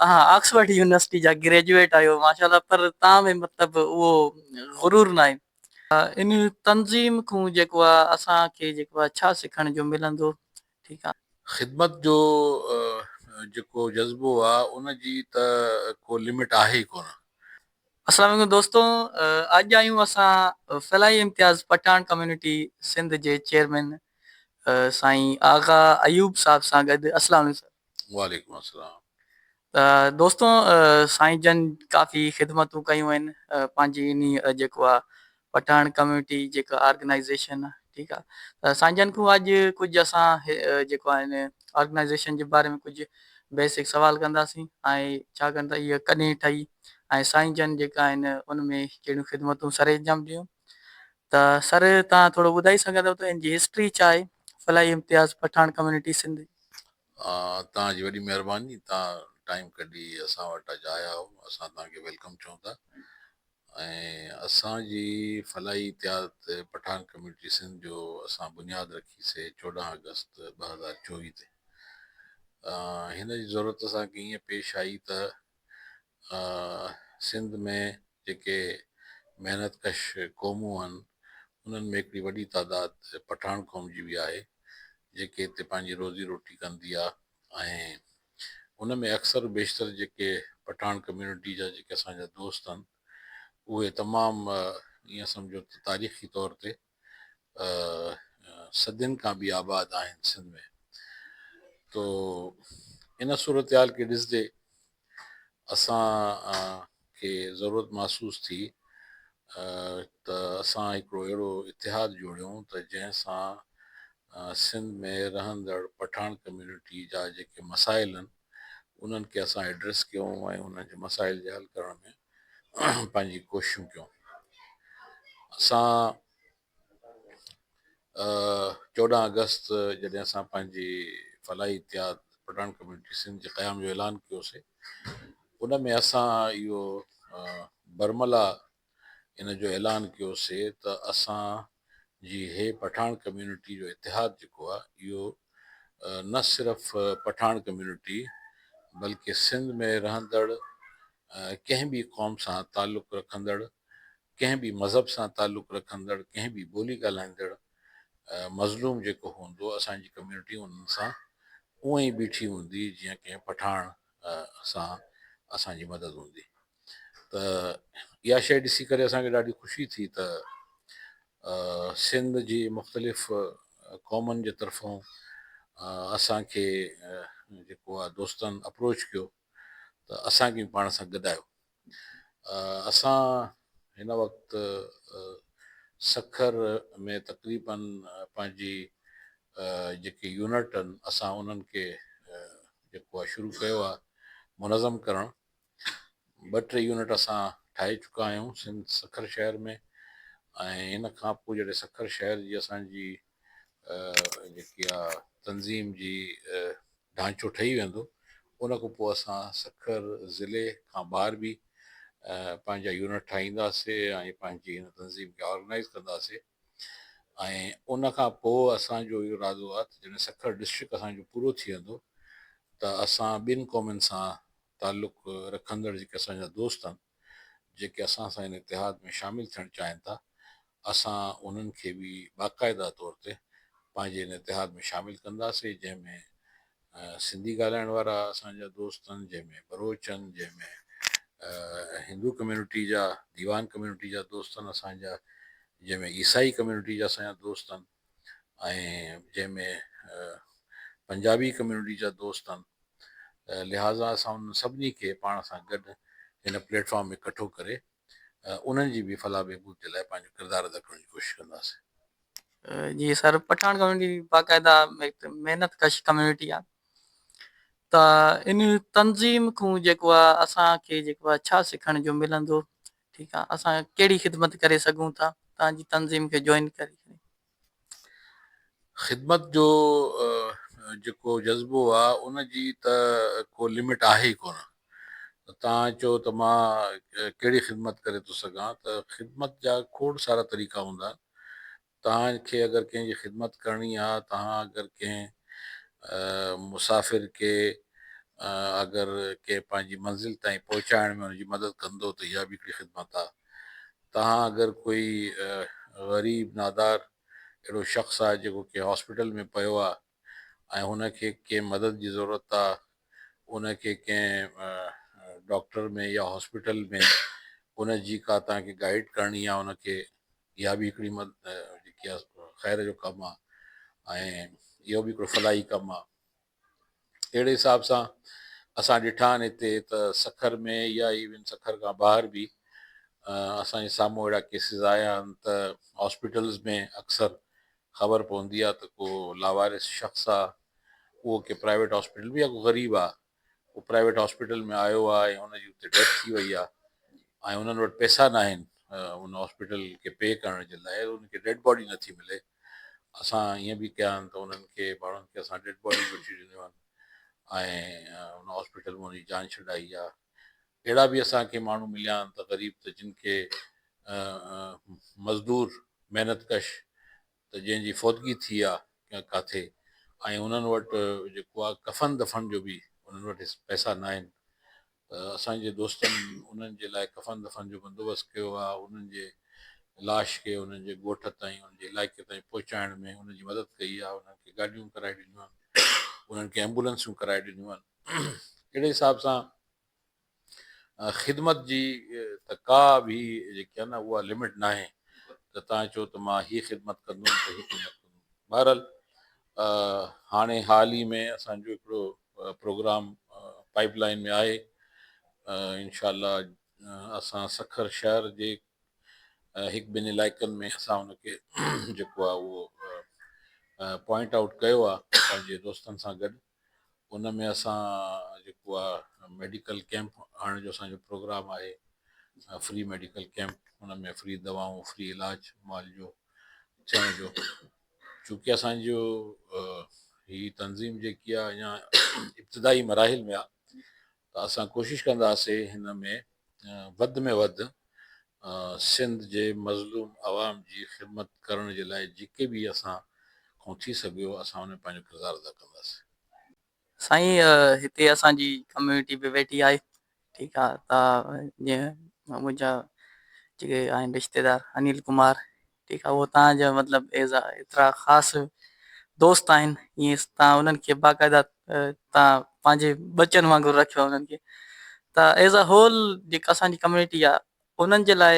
توهان Oxford university جا graduate آهيو ماشاءالله پر توهان ۾ مطلب اهو غرور ناهي. ان تنظيم کون جيڪو آ اسان کي جيڪو آ ڇا سکڻ جو ملندو ٺيڪ آ. خدمت جو جيڪو جذبو آ ان جي ته ڪو لمٽ آهي ئي ڪونه. السلام عليڪم دوستو اڄ آهيون اسان فلاحي امتياز پٺاڻ ڪميونٽي سنڌ جي چيئرمين سائين آغا ايوب صاحب سان گڏ. السلام عليڪم سر. وعليڪم السلام. ته دوستو سائين جن ڪافي خدمتون ڪيون آهن پنهنجي انهي جيڪو آ پٺاڻ ڪميونٽي جيڪا آرگنائيزيشن آ ٺيڪ آ ته سائين جن کان اڄ ڪجهه اسان جيڪو آ ان آرگنائيزيشن جي باري ۾ ڪجهه بيسڪ سوال ڪنداسين ۽ ڇاڪاڻ ته اها ڪڏهن ٺهي ۽ سائين جن جيڪا آهن ان ۾ ڪهڙيون خدمتون سر انجام ڏنيون ته سر توهان ٿورو ٻڌائي سگهندو ته ان جي هسٽري ڇا آهي فلاحي امتياز پٺاڻ ڪميونٽي سنڌ. توهان جي وڏي مهرباني توهان ٽائيم ڪڍي اسان وٽ اڄ آيا آهيو اسان توهان کي welcome چئون ٿا ۽ اسان جي فلاحي اتحاد پٺاڻ ڪميونٽي سنڌ جو اسان بنياد رکي سي 14 آگسٽ 2024 تي هن جي ضرورت اسان کي ائين پيش آئي ته سنڌ ۾ جيڪي محنت ڪش قومون آهن انهن ۾ هڪڙي وڏي تعداد پٺاڻ قوم جي به آهي جيڪي هتي پنهنجي روزي روٽي ڪندي آهي ۽ ان ۾ اڪثر بيشتر جيڪي پٺاڻ ڪميونٽي جا جيڪي اسان جا دوست آهن اهي تمام ائين سمجهو ته تاريخي طور تي صدين کان به آباد آهن سنڌ ۾ تو ان صورتحال کي ڏسندي اسان کي ضرورت محسوس ٿي ته اسان هڪڙو اهڙو اتحاد جوڙيون ته جنهن سان سنڌ ۾ رهندڙ پٺاڻ ڪميونٽي جا جيڪي مسائل آهن انهن کي اسان ايڊريس ڪيون ۽ انهن جي مسائل جي حل ڪرڻ ۾ پنهنجي ڪوششون ڪيون. اسان 14 آگسٽ جڏهن اسان پنهنجي فلاحي اتحاد پٺاڻ ڪميونٽي سنڌ جي قيام جو اعلان ڪيوسي ان ۾ اسان اهو برملا ان جو اعلان ڪيوسي ته اسان جي هي پٺاڻ ڪميونٽي جو اتحاد جيڪو آهي اهو نه صرف پٺاڻ ڪميونٽي بلڪه سنڌ ۾ رهندڙ ڪنهن به قوم سان تعلق رکندڙ، ڪنهن به مذهب سان تعلق رکندڙ، ڪنهن به ٻولي ڳالهائيندڙ مظلوم جيڪو هوندو اسان جي ڪميونٽي انهن سان اونئن ئي بيٺي هوندي جيئن ڪنهن پٺاڻ سان اسان جي مدد هوندي ته اها شيء ڏسي ڪري اسان کي ڏاڍي خوشي ٿي ته سنڌ جي مختلف قومن جي طرفون اسان کي جيڪو آهي دوستن اپروچ ڪيو ته اسان کي به پاڻ سان گڏايو. اسان هن وقت سکر ۾ تقريبن پنهنجي جيڪي يونٽ آهن اسان انهن کي جيڪو آهي شروع ڪيو آهي منظم ڪرڻ. ٻه ٽي يونٽ اسان ٺاهي چڪا آهيون سنڌ سکر شهر ۾ ۽ ان کان پوء جڏهن سکر شهر جي اسان جي جيڪي آهي تنظيم جي ڍانچو ٺهي ويندو ان کان پوء اسان سکر ضلعي کان ٻاهر به پنهنجا يونٽ ٺاهينداسي ۽ پنهنجي هن تنظيم کي آرگنائيز ڪنداسي ۽ ان کان پوء اسان جو اهو ارادو آهي ته جڏهن سکر ڊسٽرڪٽ اسان جو پورو ٿي ويندو ته اسان ٻن قومن سان تعلق رکندڙ جيڪي اسان جا دوست آهن جيڪي اسان سان هن اتحاد ۾ شامل ٿيڻ چاهين ٿا، اسان انهن کي به باقاعده طور تي پنهنجي هن اتحاد ۾ شامل ڪنداسين، جنهن ۾ سنڌي ڳالهائڻ وارا اسان جا دوست آهن، جنهن ۾ بروچ آهن، جنهن ۾ هندو ڪميونٽي جا، ديوان ڪميونٽي جا دوست آهن اسان جا، جنهن ۾ عيسائي ڪميونٽي جا اسان جا دوست آهن ۽ جنهن ۾ پنجابي ڪميونٽي جا دوست آهن. لهٰذا اسان انهن سڀني کي پاڻ سان گڏ هن پليٽ فارم ۾ ڪٺو ڪري انهن جي به فلاح بهبود جي لاء پنهنجو ڪردار ادا ڪرڻ جي ڪوشش ڪنداسين. جي سر پٺاڻ ڪميونٽي باقاعده هڪ محنت ڪش ڪميونٽي آ ته ان تنظيم کون جيڪو آ اسان کي جيڪو آ ڇا سکڻ جو ملندو ٺيڪ آ اسان ڪهڙي خدمت ڪري سگهون ٿا توهان جي تنظيم کي جوائن ڪري. خدمت جو جيڪو جذبو آ ان جي ته ڪو لمٽ آهي ئي ڪونه. توهان چئو ته مان ڪهڙي خدمت ڪري ٿو سگهان ته خدمت جا کوڙ سارا طريقا هوندا آهن. توهان کي اگر ڪنهن جي خدمت ڪرڻي آ، توهان اگر ڪنهن مسافر کي اگر ڪنهن پنهنجي منزل تائين پهچائڻ ۾ ان جي مدد ڪندو ته اها به هڪڙي خدمت آهي. توهان اگر ڪوئي غريب نادار اهڙو شخص آهي جيڪو ڪنهن هاسپيٽل ۾ پيو آهي ۽ هن کي ڪنهن مدد جي ضرورت آهي، ان کي ڪنهن ڊاڪٽر ۾ يا هاسپيٽل ۾ ان جي ڪا توهان کي گائيڊ ڪرڻي آهي ان کي، اها به هڪڙي جيڪي آهي خير جو ڪم آهي ۽ اهو به هڪڙو فلاحي ڪم آهي. اهڙي حساب سان اسان ڏٺا آهن هتي ته سکر ۾ يا ايون سکر کان ٻاهر به اسان جي سامهون اهڙا ڪيسز آيا آهن ته هاسپيٽلز ۾ اڪثر خبر پوندي آهي ته ڪو لاوارث شخص آهي اهو ڪي پرائيويٽ هاسپيٽل ۾ يا ڪو غريب آهي اهو پرائيويٽ هاسپيٽل ۾ آيو آهي ۽ ان جي اتي ڊيٿ ٿي وئي آهي ۽ انهن وٽ پئسا ناهن ان هاسپيٽل کي پي ڪرڻ جي لاء ان کي ڊيڊ باڊي نٿي ملي. اسان ائين به ڪيا آهن ته انهن کي ماڻهن کي اسان ڊيڊ باڊي به وٺي ڏنيون آهن ۽ ان هاسپيٽل مان ان جي جان ڇڏائي آهي. اهڙا به اسان کي ماڻهو مليا آهن ته غريب ته جن کي مزدور محنت ڪش ته جنهن جي فوتگي ٿي آ ڪاٿي ۽ انهن وٽ جيڪو آ ڪفن دفن جو به انهن وٽ پئسا ناهن ته اسان جي دوستن انهن جي لاء ڪفن دفن جو بندوبست ڪيو آ، انهن جي لاش کي انهن جي ڳوٺ تائين انهن جي علائقي تائين پهچائڻ ۾ انهن جي مدد ڪئي آ، انهن کي گاڏيون ڪرائي ڏنيون آهن، انهن کي ايمبولنسون ڪرائي ڏنيون آهن. اهڙي حساب سان خدمت جي ته ڪا به جيڪي آهي نه اها لمٽ ناهي ته تان چئو ته مان هي خدمت ڪندم ته هي خدمت ڪندم. بهرحال هاڻي حال ئي ۾ اسان جو هڪڙو پروگرام پائپ لائن ۾ آهي، انشاء الله اسان سکر شهر جي هڪ ٻن علائقن ۾ اسان ان کي جيڪو آهي اهو پوائنٽ آئوٽ ڪيو آهي پنهنجي دوستن سان گڏ. ان ۾ اسان جيڪو آهي ميڊيڪل ڪيمپ هڻڻ جو اسان جو پروگرام آهي، فري ميڊيڪل ڪيمپ، ان ۾ فري دوائون، فري علاج معالجو ٿيڻ جو. چونڪه اسان جو هي تنظيم جيڪي آهي اڃا ابتدائي مراحل ۾ آهي ته اسان ڪوشش ڪنداسين هن ۾ وڌ ۾ وڌ سنڌ جي مظلوم عوام جي خدمت ڪرڻ جي لاء جيڪي به اسان کان ٿي سگهيو اسان ان ۾ پنهنجو ڪردار ادا ڪنداسين. سائين هتي اسان جي ڪميونٽي به ويٺي آهي ٺيڪ آ ته جيئن منهنجا جيڪي آهن رشتيدار انيل ڪمار ٺيڪ آ اهو تان جا مطلب ايز آ ايترا خاص دوست آهن ائين تان انهن کي باقاعده تان پنهنجي ٻچن وانگر رکيو آ انهن کي ته ايز آ هول جيڪا اسان جي ڪميونٽي آ انهن جي لاء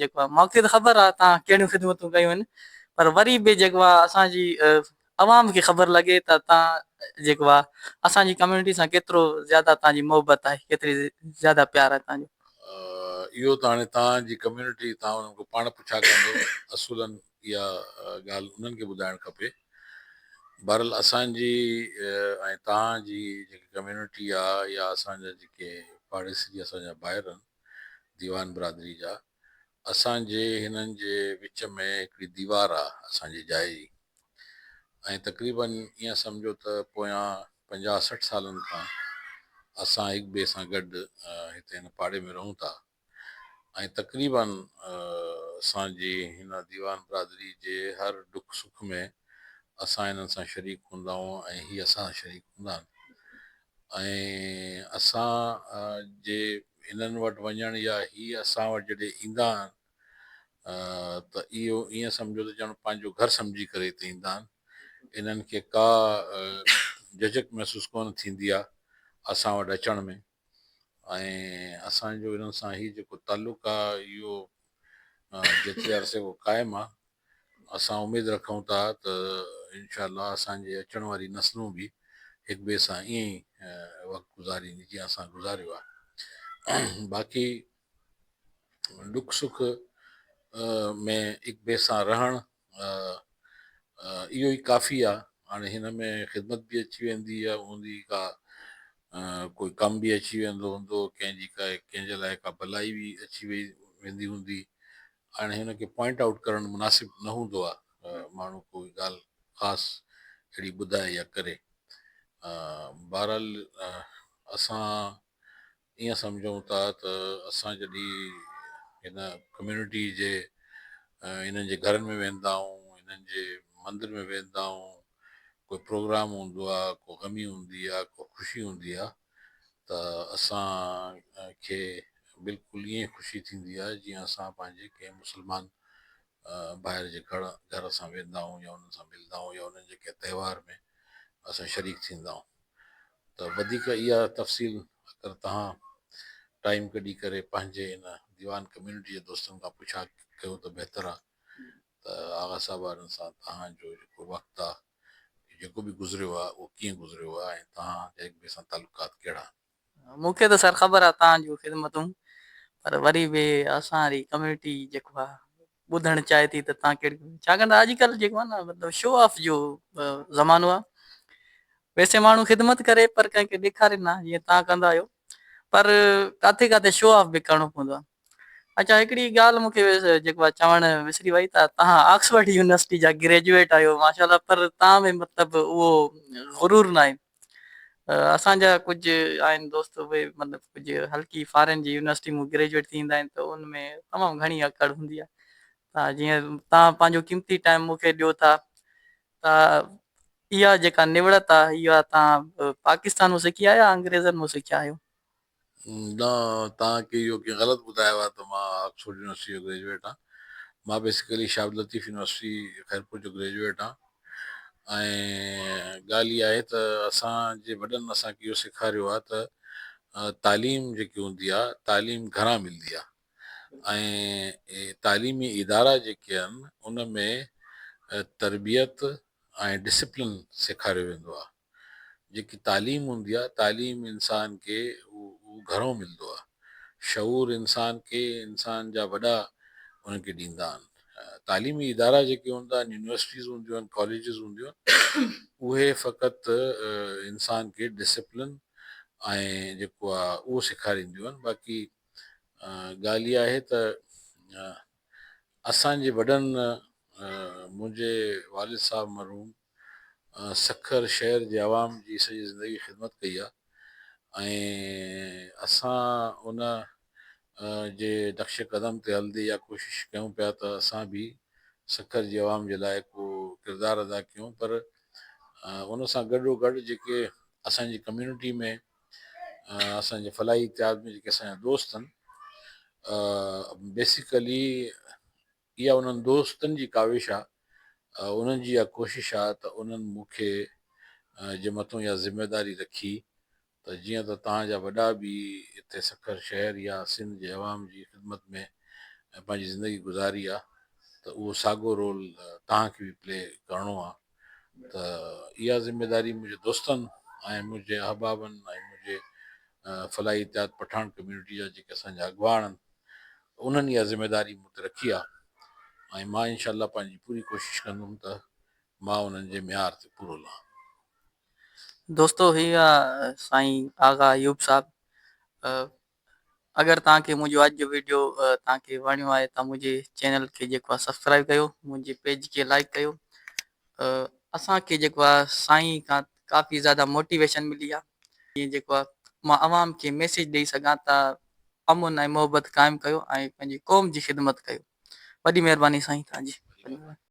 جيڪو آ مونکي ته خبر آ تان ڪهڙيون خدمتون ڪيون آهن پر وري به جيڪو آ اسان جي عوام کي خبر لڳي ته تان جيڪو آ اسان جي ڪميونٽي سان ڪيترو زياده تان جي محبت آهي ڪيتري زياده پيار آهي تان جو. اهو ته هاڻي تان جي ڪميونٽي تان انهن کان پاڻ پڇا ڪندو اصولن اها ڳالهه انهن کي ٻڌائڻ کپي. بهرحال اسان جي ۽ تان جي جيڪي ڪميونٽي آ يا اسان جا جيڪي پاڙيسري اسان جا ڀائر آهن ديوان برادري جا اسان جي هنن جي وچ ۾ هڪڙي ديوار آ اسان جي جاء جي ۽ تقريبن ائين سمجهو ته پويان 50 60 سالن کان اسان هڪ ٻئي سان گڏ هتي هن پاڙي ۾ رهون ٿا ۽ تقريبن اسان جي هن ديوان برادري جي هر ڏک سک ۾ اسان هنن سان شريڪ هوندا آهيون ۽ هي اسان سان شريڪ هوندا آهن ۽ اسان جي هنن وٽ وڃڻ يا هي اسان وٽ جڏهن ايندا آهن ته اهو ائين سمجهو ته ڄڻ پنهنجو گهر سمجهي ڪري هتي ايندا آهن. انهن کي ڪا جهجهڪ محسوس ڪونه ٿيندي آهي اسان وٽ اچڻ ۾ ۽ اسان جو انهن سان هي جيڪو تعلق آهي اهو جيتري عرصي کان قائم آهي. اسان اميد رکون ٿا ته انشاء الله اسان جي اچڻ واري نسلون به هڪ ٻئي سان ائين ئي وقت گذاريندي جيئن اسان گذاريو آهي. باقي ڏک سک ۾ هڪ ٻئي سان رهڻ اهو ئي ڪافي آهي. هاڻي هن ۾ خدمت به اچي ويندي آهي هوندي ڪا ڪوئي ڪم به اچي ويندو هوندو ڪنهن جي ڪا ڪنهن جي لاء ڪا ڀلائي به اچي ويندي هوندي. هاڻي هن کي پوائنٽ آئوٽ ڪرڻ مناسب نه هوندو آهي ماڻهو ڪوئي ڳالهه خاص اهڙي ٻڌائي يا ڪري. بهرحال اسان ائين سمجهون ٿا ته اسان جڏهن هن ڪميونٽي جي انهن جي گهرن ۾ ويندا آهيون انهن جي مندر ۾ ويندا آهيون ڪوئي پروگرام هوندو آهي ڪو غمي هوندي آهي ڪو خوشي هوندي آهي. ته اسان کي بلڪل ائين خوشي ٿيندي آهي جيئن اسان پنهنجي ڪنهن مسلمان ڀائر جي گهر گهر اسان ويندا آهيون يا انهن سان ملندا آهيون يا انهن جي ڪنهن تهوار ۾ اسان شريڪ ٿيندا آهيون ته وڌيڪ اها تفصيل اگر توهان ٽائيم ڪڍي ڪري پنهنجي ان ديوان ڪميونٽي جي دوستن کان پڇا ڪيو ته بهتر آهي ته آغا صاحب وارن سان توهان جو جيڪو وقت آهي جيڪو به گذريو آهي اهو ڪيئن گذريو آهي ۽ توهان جا هڪ ٻئي سان تعلقات ڪهڙا آهن. مون کي ته سر خبر آ توهان جون خدمتون پر وري به اسان واري ڪميونٽي جيڪو آ ٻڌڻ چاهي ٿي ته توهان ڪهڙي ڇاڪاڻ ته اڄڪلهه جيڪو آ نه مطلب شو آف جو زمانو آ ويسي ماڻهو خدمت ڪري پر ڪنهن کي ڏيکاري نه جيئن توهان ڪندا آهيو پر ڪاٿي ڪاٿي شو آف به ڪرڻو پوندو آ اچا هڪڙي ڳالهه مون کي جيڪو آ چوڻ وسري وئي ته توهان آڪسفرڊ يونيورسٽي جا گريجوئيٽ آهيو ماشاءالله پر توهان ۾ مطلب اهو غرور ناهي اسان جا ڪجهه آهن دوست اهي مطلب ڪجهه هلڪي فارين جي يونيورسٽي مون گريجوئيٽ ٿيندا آهن ته ان ۾ تمام گهڻي اڪڙ هوندي آهي ته جيئن توهان پنهنجو قيمتي ٽائيم مون کي ڏيو ٿا ته اها جيڪا نوڙت آهي اها توهان پاڪستان مون سکي آهي يا انگريزن مون سکيا آهيو؟ نه توهان کي اهو ڪنهن غلط ٻڌايو آهي ته مان آڪسفورڊ يونيورسٽي جو گريجوئيٽ آهيان. مان بيسيڪلي شاهه عبداللطيف يونيورسٽي خيرپور جو گريجوئيٽ آهيان ۽ ڳالهه اها آهي ته اسان جي وڏن اسان کي اهو سيکاريو آهي ته تعليم جيڪي هوندي آهي تعليم گهران ملندي آهي ۽ تعليمي ادارا جيڪي آهن ان ۾ تربيت ۽ ڊسپلن سيکاريو ويندو آهي. جيڪي تعليم هوندي آهي تعليم انسان کي اهو گهرو ملندو آهي شعور انسان کي انسان جا وڏا انهن کي ڏيندا آهن تعليمي ادارا جيڪي هوندا آهن يونيورسٽيز هونديون آهن ڪاليجز هونديون آهن اهي فقط انسان کي ڊسپلن ۽ جيڪو آهي اهو سيکارينديون آهن باقي ڳالهه اها آهي ته اسان جي وڏن منهنجي والد صاحب مرحوم سکر شهر جي عوام جي سڄي زندگي خدمت ڪئي آهي ۽ اسان ان جي نقش قدم تي هلندي اها ڪوشش ڪيون پيا ته اسان به سکر جي عوام جي لاء ڪو ڪردار ادا ڪيون پر ان سان گڏو گڏ جيڪي اسان جي ڪميونٽي ۾ اسان جي فلاحي اتحاد ۾ جيڪي اسان جا دوست آهن بيسيڪلي اها انهن دوستن جي ڪاوش آ، انهن جي اها ڪوشش آ ته انهن مون کي جي مٿون اها ذميواري رکي ته جيئن ته توهان جا وڏا به هتي سکر شهر يا سنڌ جي عوام جي خدمت ۾ پنهنجي زندگي گذاري آ ته اهو ساڳو رول توهان کي به پلي ڪرڻو آ ته اها ذميواري منهنجي دوستن ۽ منهنجي احبابن ۽ منهنجي فلاحي اتحاد پٺاڻ ڪميونٽي جا جيڪي اسان جا اڳواڻ آهن انهن اها ذميواري مون تي رکي آهي ۽ مان انشاء الله پنهنجي پوري ڪوشش ڪندم ته مان انهن جي معيار تي پورو لهان. دوستو هي آ سائين آغا ايوب صاحب اگر توهان کي منهنجو اڄ جو ويڊيو توهان کي وڻيو آهي ته منهنجي چينل کي جيڪو آهي سبسڪرائب ڪيو منهنجي پيج کي لائڪ ڪيو اسان کي جيڪو آهي سائين کان ڪافي زياده موٽيويشن ملي آهي جيئن جيڪو آهي مان عوام کي ميسيج ڏئي سگهان ته امن ۽ محبت قائم ڪيو ۽ پنهنجي قوم جي خدمت ڪيو وڏي مهرباني سائين توهان جي.